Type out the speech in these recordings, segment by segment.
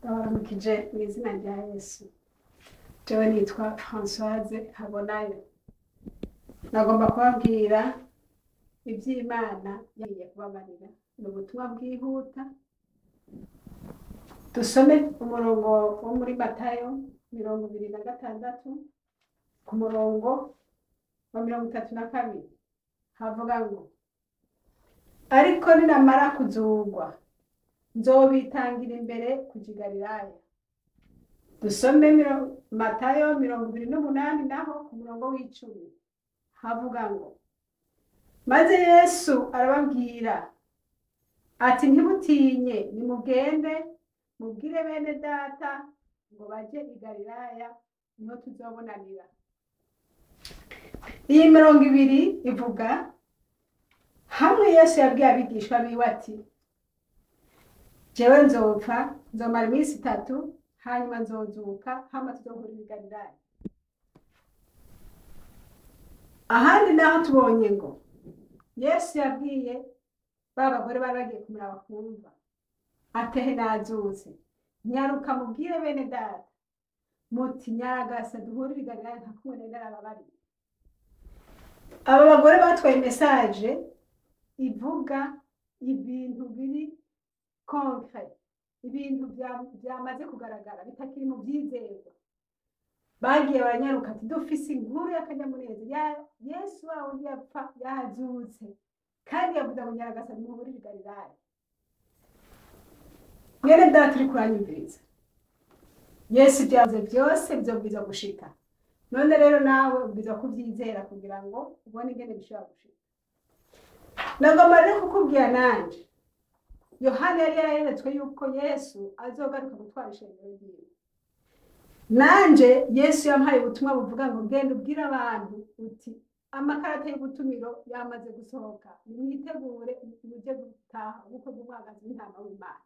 Ndabaramukije mu izina rya Yesu. Jewe nitwa Françoise Habonayo. Nagomba kubabwira iby'Imana yagiye kubabarira. Ni ubutumwa bwihuta. Dusome umurongo wo muri Matayo 26 ku murongo wa 32. Havuga ngo: ariko ninamara kuzugwa nzobitangira imbere kuja i Galilaya. Dusome Matayo 28 naho ku murongo w'icumi. Havuga ngo: maze Yesu arababwira ati ntimutinye, nimugende mubwire bene data ngo baje i Galilaya, niho tuzobonanira. Iyi 20 ivuga hamwe Yesu yabwiye abigishwa biwe ati jewe nzopfa, nzomara iminsi 3, hanyuma nzozuka, hama tuzohurira i Galilaya. Ahandi naho tubonye ngo Yesu yabwiye ba bagore bari bagiye kumuraba kumva atehe nazutse, nyaruka mubwire bene data muti nyaragasa duhurire i Galilaya nka kumwe nari narababariye. Aba bagore batwaye message ivuga ibintu biri concret, ibintu byamaze kugaragara bitakiri mu byizerwa. Bagiye baranyaruka ati dufise inkuru y'akanyamuneza, Yesu wawe yapfa yazutse, kandi yavuze ngo nyaragasa muhurire i Galilaya. Mwene data uri kuranyumviriza, Yesu ibyavuze byose bizobwiza gushika. None rero nawe ubwiza kuvyizera kugira ngo ubone ingene bishobora gushika. Nagomba rero kukubwira nanje, Yohana yari yareretswe yuko Yesu azogaruka gutwara ishengero ryiwe. Nanje Yesu yampaye ubutumwa buvuga ngo genda ubwire abantu uti amakarata y'ubutumiro yamaze gusohoka, nimwitegure muje gutaha ubukwe bw'umwagazi w'intama w'Imana.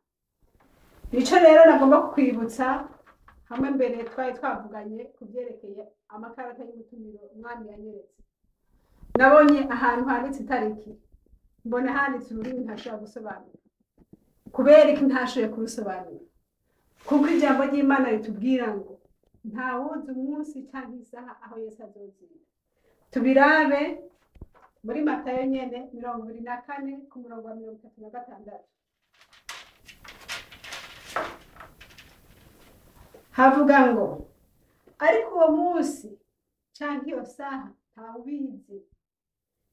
Nico rero nagomba kukwibutsa hamwe mbere twari twavuganye kuvyerekeye amakarata y'ubutumiro umwami yanyeretse. Nabonye ahantu handitse itariki, mbona handitse ururimi ntashobora gusobanura. Kubera iki ntashoboye kurusobanura? Kuko ijambo ry'Imana ritubwira ngo ntawuzi umunsi canke isaha aho Yesu azozira. Tubirabe muri Matayo nyene 24 ku murongo wa 36. Havuga ngo ariko uwo munsi canke iyo saha ntawubizi,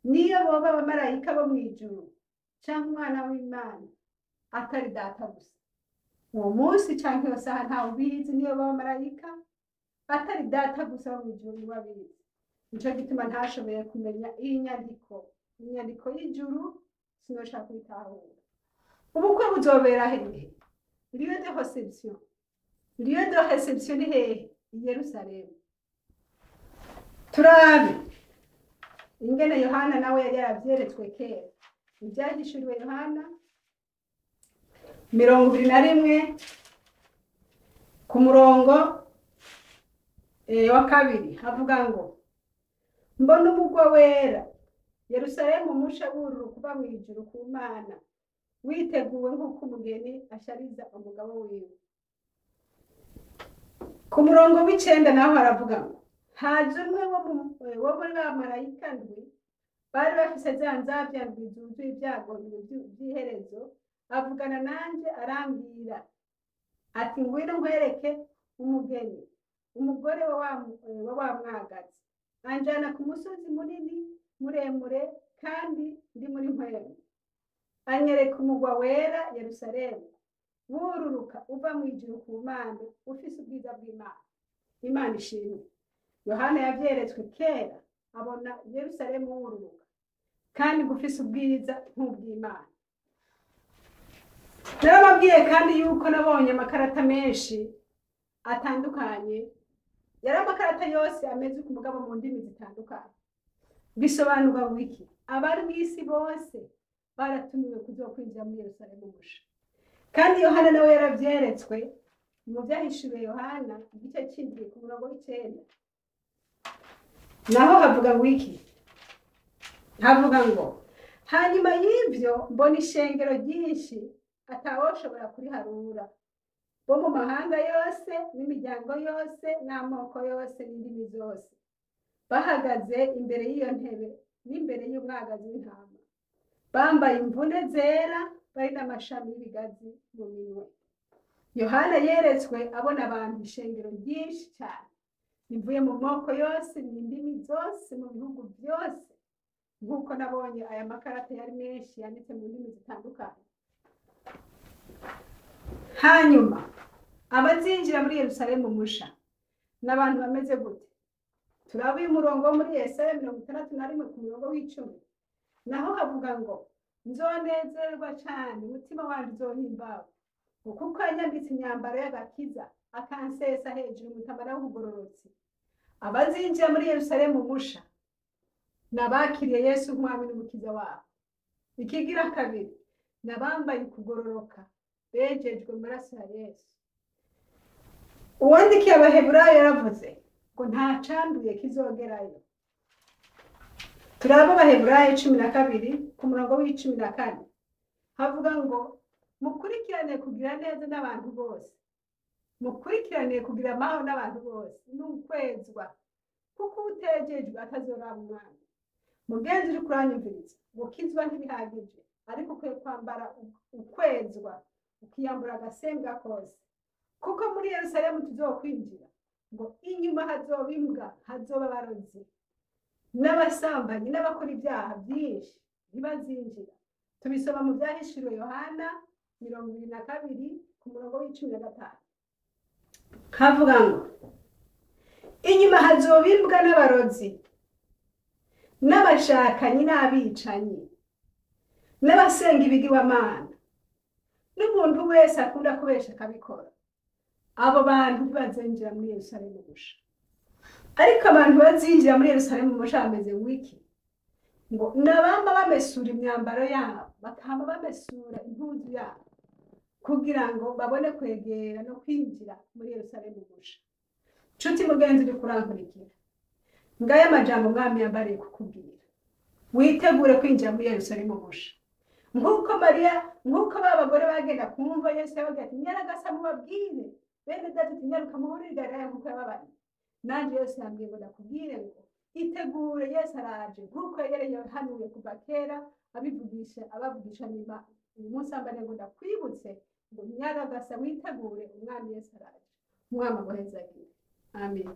niyo boba abamarayika bo mw'ijuru canke umwana w'Imana, atari data gusa. Uwo munsi canke iyo saha ntawubizi, niyo boba abamarayika, atari data gusa bo mw'ijuru niwe abizi. Nico gituma ntashoboye kumenya iyi nyandiko, inyandiko y'ijuru sinoshaka kubitahura. Ubukwe buzobera hehe? Lieu de réception. Lieu de réception ni hehe? I Yerusalemu. Turabe ingene Yohana nawe yari yaravyeretswe kera. Ivyahishuriwe Yohana 21 ku murongo wa 2 havuga ngo mbona umugwa wera Yerusalemu musha wururu kuva mu ijuru ku Mana, witeguwe nk'uko umugeni ashariza umugabo wiwe. Ku murongo w'icenda naho haravuga ngo haje umwe wo muri ba marayika ndwi bari bafise za nzabya ndwi zuzuye ibyago by'iherezo, avugana nanje arambwira ati ngwino nkwereke umugeni, umugore wa wa mwagazi. Anjana ku musozi munini muremure kandi ndi muri mpwemu, anyereka umugwa wera Yerusalemu wururuka uva mu ijuru ku Mana, ufise ubwiza bw'Imana. Imana ishimwe. Yohana yavyeretswe kera abona Yerusalemu wururuka kandi gufise ubwiza nk'ubw'Imana. Narababwiye kandi yuko nabonye amakarata menshi atandukanye, yari amakarata yose ameze ku mugabo mu ndimi zitandukanye. Bisobanurwa ngo iki? Abari mw'isi bose baratumiwe kuzokwinjira muri Yerusalemu musha. Kandi Yohana nawe yaravyeretswe mu vyahishuriwe Yohana igice c'indwi ku murongo w'icenda. Naho havuga ngo iki? Havuga ngo hanyuma y'ivyo mbona ishengero ryinshi atawoshobora kuriharura, Bo mu mahanga yose n'imiryango yose n'amoko yose n'indimi zose, bahagaze imbere y'iyo ntebe n'imbere y'umwagazi w'intama, bambaye imvune zera, bari n'amashami y'ibigazi mu minwe. Yohana yeretswe abona abantu ishengero ryinshi cyane rivuye mu moko yose n'indimi zose mu bihugu byose, nk'uko nabonye aya makarata yari menshi yanditse mu ndimi zitandukanye. Hanyuma abazinjira muri Yerusalemu musha n'abantu bameze gute? Turaba uyu murongo wo muri Yesaya 61 ku murongo w'10, naho havuga ngo nzonezerwa cyane, umutima wanje uzohimbawe, kuko yanyambitse imyambaro y'agakiza, akansesa hejuru umutamara w'ubugororotsi. Abazinjira muri Yerusalemu musha n'abakiriye Yesu nk'umwami n'umukiza wabo. Ikigira kabiri, n'abambaye ukugororoka, bejejwe mu maraso ya Yesu. Uwandikiye Abaheburayo yaravuze ngo nta canduye kizogerayo. Turaba Abaheburayo 12 ku murongo w'14, havuga ngo mukurikirane kugira neza n'abantu bose, mukurikirane kugira amahoro n'abantu bose, n'ukwezwa, kuko utejejwe atazoraba umwami. Mugenzi uri kuranyumviriza, gukizwa ntibihagije, ariko ukwiye kwambara ukwezwa, ukiyambura agasembwa kose, kuko muri Yerusalemu tuzokwinjira ngo inyuma hazoba imbwa, hazoba abarozi n'abasambanyi n'abakora ibyaha byinshi, ntibazinjira. Tubisoma mu Byahishuriwe Yohana 22 ku murongo w'15, havuga ngo inyuma hazoba imbwa n'abarozi n'abashakanyi n'abicanyi n'abasenga ibigirwamana n'umuntu wese akunda kubesha akabikora. Abo bantu ntibazinjira muri Yerusalemu musha. Ariko abantu bazinjira muri Yerusalemu musha bameze wiki ngo nabamba bamesura imyambaro yabo, bakama bamesura impuzu yabo, kugira ngo babone kwegera no kwinjira muri Yerusalemu musha. Nshuti mugenzi uri kurankurikira, ngaya amajambo umwami yambariye kukubwira, witegure kwinjira muri Yerusalemu musha. Nk'uko Mariya, nk'uko ba bagore bagenda kumva Yesu yababwira ati nyaragasa mubabwire bene data uti nyaruka muhurire i Galilaya nk'uko yababariye, nanje Yesu yambwiye ngo ndakubwire ngo itegure, Yesu araje, nk'uko yari yahanuye kuva kera abivugisha abavugisha n'Imana. Uyu munsi ambariye ngo ndakwibutse ngo nyaragasa witegure, umwami Yesu araje. Umwami aguhezagire. Amen.